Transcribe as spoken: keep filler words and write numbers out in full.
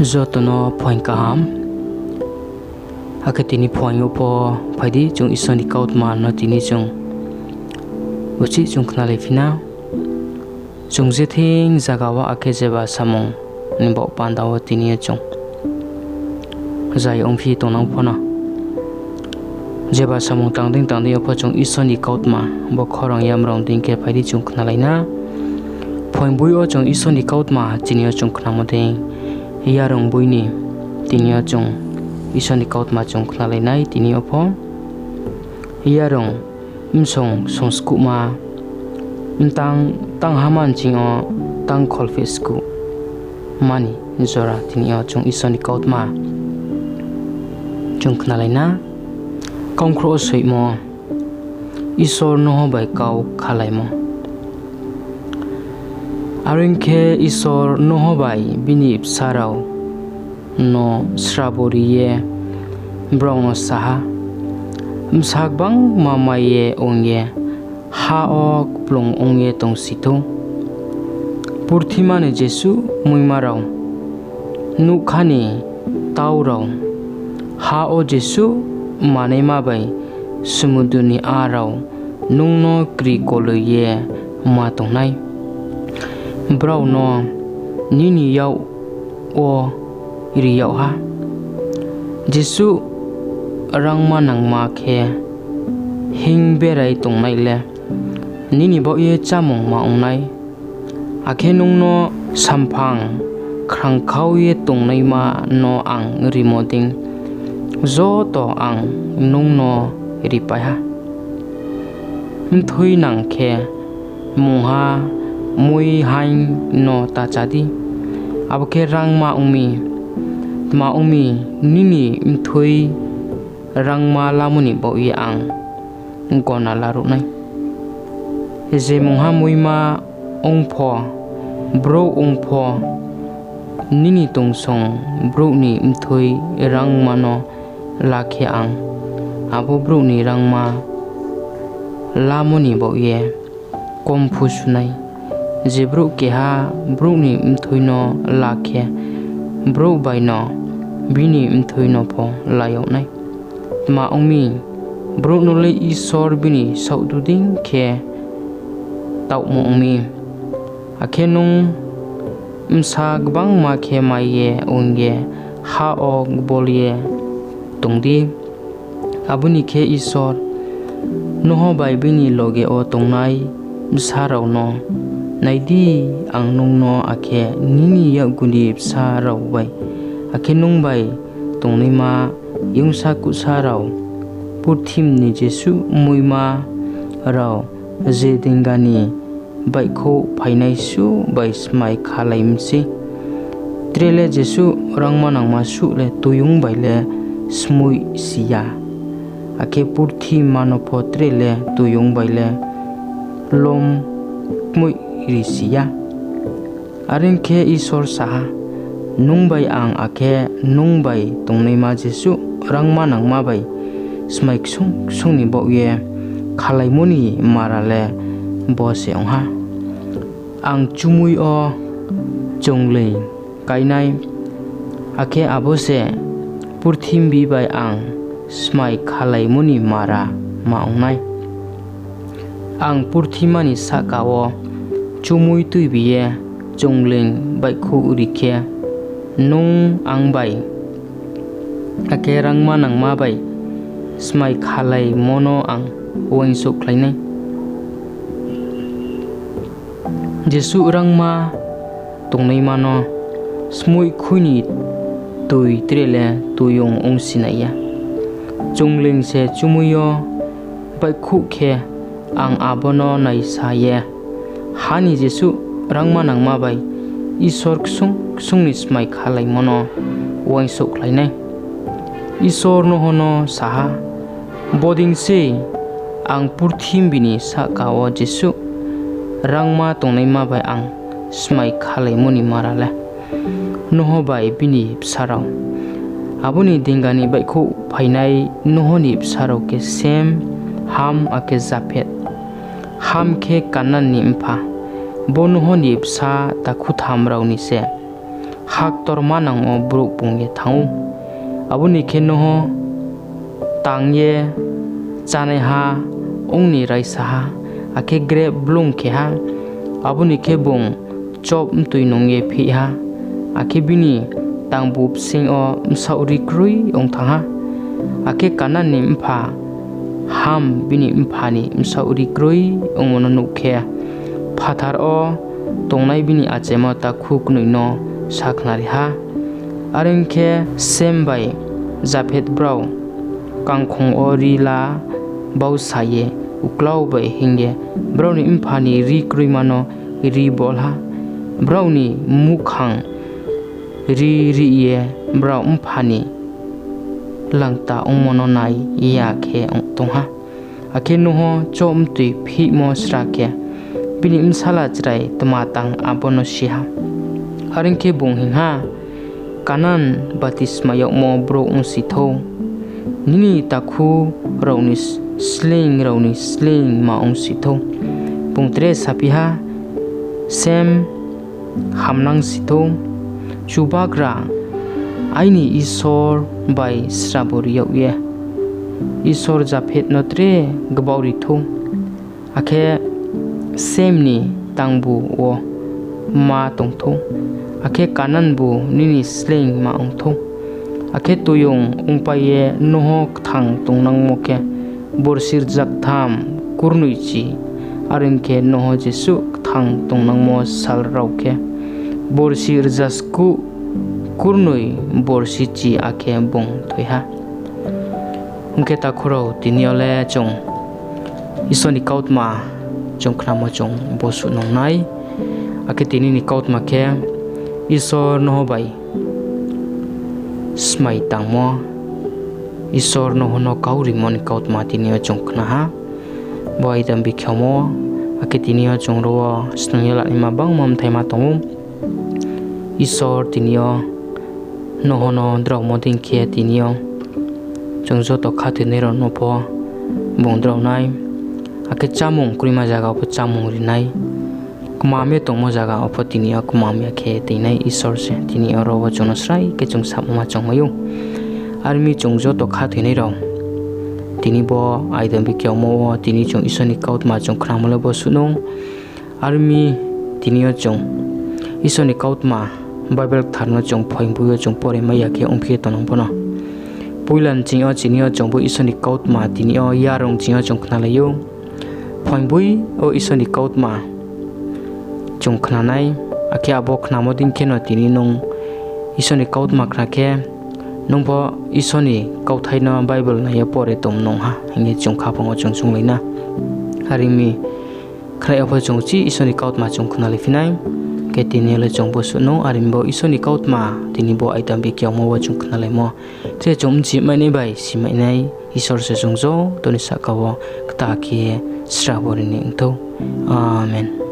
Joto no phuaing kaham. Akhe tini phuaing yo pho phai di, chung Isor ni kautma no tini chung uchih chung khnalaiphi na. Chung je thing zaga wo akhe jeba samung ni baoh panda wo tini yo chung zai ongphi tongnang pho no, jeba samung tang dei tang dei yo pho chung Isor ni kautma bo khorang yamrong dei khe phai di chung khnalai na. Phuaing boi yo chung Isor ni kautma tini yo chung khnamo dei, Yarung boi ni tini yo chung Isor ni kautma chung khnalai nai tini yo pho. Yarung bsong songskuhma, mtang tangha manching yo tang kholphehskuh mani jora tini yo chung Isor ni kautma chung khnalai na. Kaungkhrouh wo soimo, Isor Nuho bai kau khalaimo. Are ong khe, Isor Nuho bai bini bsa rao no srabo ri ye brao no sa ha, Bsa gbangma mai ye ong ye ha wo kplung ong ye tongsi thou. Purthima ni jesuh muima rao, nougkha ni tau rao, ha wo jesuh manaima bai sumundru ni a rao nung no kri koloi ye ma tong nai. Brao no nini yak wo ri yag ha. Jesuh rangma nangma khe hinng berai tongnai le nini baoh ye chámung ma ong nai. Akhe nung no samphang khrangkhau ye tongnaima no ang rimo dei, joto ang nung no ripai ha. Mthui nang khe mungha muihaing no ta chá di, abo khe rangma ong mi. Tma ong mi, nini mthui rangma lamo ni baoh ye ang gona laruh nai. Je mungha muima ong pho, brouh ong pho, nini tongsong brouh ni mthui rangma no la khe ang abo brouh ni rangma lamo ni baoh ye kom phusu nai. Je brouh keha brouh ni mthui no la khe, brouh bai no bini mthui no pho la yag nai. Tma ong mi, brouh no le Isor bini saohdu dei khe taohmo ong mi. Akhe nung bsa gbangma khe mai ye ong ye ha wo gbol ye tong di. Abo ni khe Isor Nuho bai bini loge wo tongnai bsa rao no nai di, ang nung no akhe nini yakgu ni bsa rao bai, akhe nung bai tongnaima youngsa kuhsa rao, purthimbi ni jesuh muima rao je dinga ni baihkhouh phainai suh bai smai khalai mi sei. Tre le jesuh rangma nangma suh le toiyong bai le skmoih si ya, akhe purthimbi no pho tre le toiyong bai le lom kmoih ri si ya. Are ong khe Isor sa ha, Nung bai ang akhe nung bai tongnaima jesuh rangma nangma bai smai ksung ksung ni baoh ye khalaimo ni mara le bo se ong ha. Ang chumui yo chungleing kái nai, akhe abo se purthimbi bai ang smai khalaimo ni mara ma ong nai. Ang purthima ni sahka wo chumui tuibi ye chungleing baihkhouh ri khe, nung ang bai, akhe rangma nangma bai smai khalaimo no ang uaingsouhkhlai nai. Jesuh rangma tongnaima no skmoih khui ni tui tre le toiyong ongsinai ya. Chungleing se chumui yo baihkhouh khe, ang abo no naisa ye ha ni jesuh rangma nangma bai Isor ksung ksung ni smai khalaimo no uaingsouhkhlai nai. Isor Nuho no sa ha, Bodei sei ang purthimbi ni sahka wo jesuh rangma tongnaima bai ang smai khalaimo ni mara le. Nuho bai bini bsa rao. Abo ni dinga ni baihkhouh phainai Nuho ni bsa rao khe Sem, Ham akhe Japhet. Ham khe Kanan ni mpha. Bo Nuho ni bsa takhutham rao ni se. khaktor manang wo brouh pung ye thanng ou. Abo ni khe Nuho tang ye chánaiha ong ni raisa ha, akhe grep blung khe ha. Abo ni khe bung chobmtoi nung ye phih ha, akhe bini tangbu bsing yo bsaoh ri kroi ong thanng ha. Akhe Kanan ni mpha Ham bini mpha ni bsaoh ri kroi ongmo no nuh khe, phathar wo tongnai bini achaimo takhu knoi no sakhnari ha. Are ong khe, Sem bai Japhet brao kangkhong wo ri la bausa ye uklau bai hinng ye brao ni mpha ni ri kroima no ri bol ha. Brao ni muhkhang ri rih ye brao mpha ni langta ongmo no nai ya khe tong ha. Akhe Nuho chobmtoi phihmo sra khe, bini bsala chrai tma tang abo no si ha. Are ong khe, bung hing ha, Kanan batisma yagmo brouh ongsi thou, nini takhu rao ni sleing rao ni sleingma ongsi thou. Bung tre saphi ha, Sem hamnangsi thou, Chubagra aini Isor bai srabo ri yag ye, Isor Japhet no tre gbauri thou, akhe Sem ni tangbu wo ma tong thou, akhe Kananbu nini sleingma ong thou. Akhe toiyong ongpai ye Nuho kthang tongnangmo khe borsi rza ktham kurnoi chi. Are ong khe, Nuho jesuh kthang tongnangmo sal rao khe borsi rza skuh kurnoi borsi chi, akhe bung thoi ha. Ong khe takhu rao, tini yo le chung Isor ni kautma chung khnamo chung bosuh nung nai. Akhe tini ni kautma khe, Isor Nuho bai smai tangmo, Isor Nuho no kau rimo ni kautma tini yo chung khna ha. Bo aidam bikhaomo, akhe tini yo chung ro wo snung ye lanaima bangma mthaima tong ou. Isor tini yo Nuho no draomo dei khe tini yo chung joto khathoinai rao no pho bung drao nai, akhe chámung kroima zaga wo pho chámung ri nai, kmam ye tongmo zaga wo pho tini yo kmam ya khe toing nai Isor se. Tini yo ro wo chung no srai khe chung samo ma chongmai ou. Are ong mi chung joto khathoinai rao, tini bo aidam bikhaomo wo tini chung Isor ni kautma chung khnamo le bosuh nung. Are ong mi tini yo chung Isor ni kautma Bible kthar no chung phoingboi yo chung pore mai ya khe ongphi ye tongnang pho no. Poila ni ching yo chini yo chung bo Isor ni kautma tini yo yarung ching yo chung khnalai ou. Phoingboi yo Isor ni kautma chung khna nai, akhe abo khnamo dei khe no tini nung Isor ni kautma khna khe, nung pho Isor ni kauthai no Bible nai ye pore tong nung ha hing ye chung khaphang wo chung chounglai na. Are ong mi, khnai yo pho chung uchih Isor ni kautma chung khnalaiphi nai. Khe tini yo le chung bosuh nung, are ong mi bo Isor ni kautma tini bo aidam bikhaomo wo chung khnalaimo. Tre chung bchi mainai bai si mainai Isor se chung joto ni sahka wo kta khe ye srabo ri ni ong thou. Amen.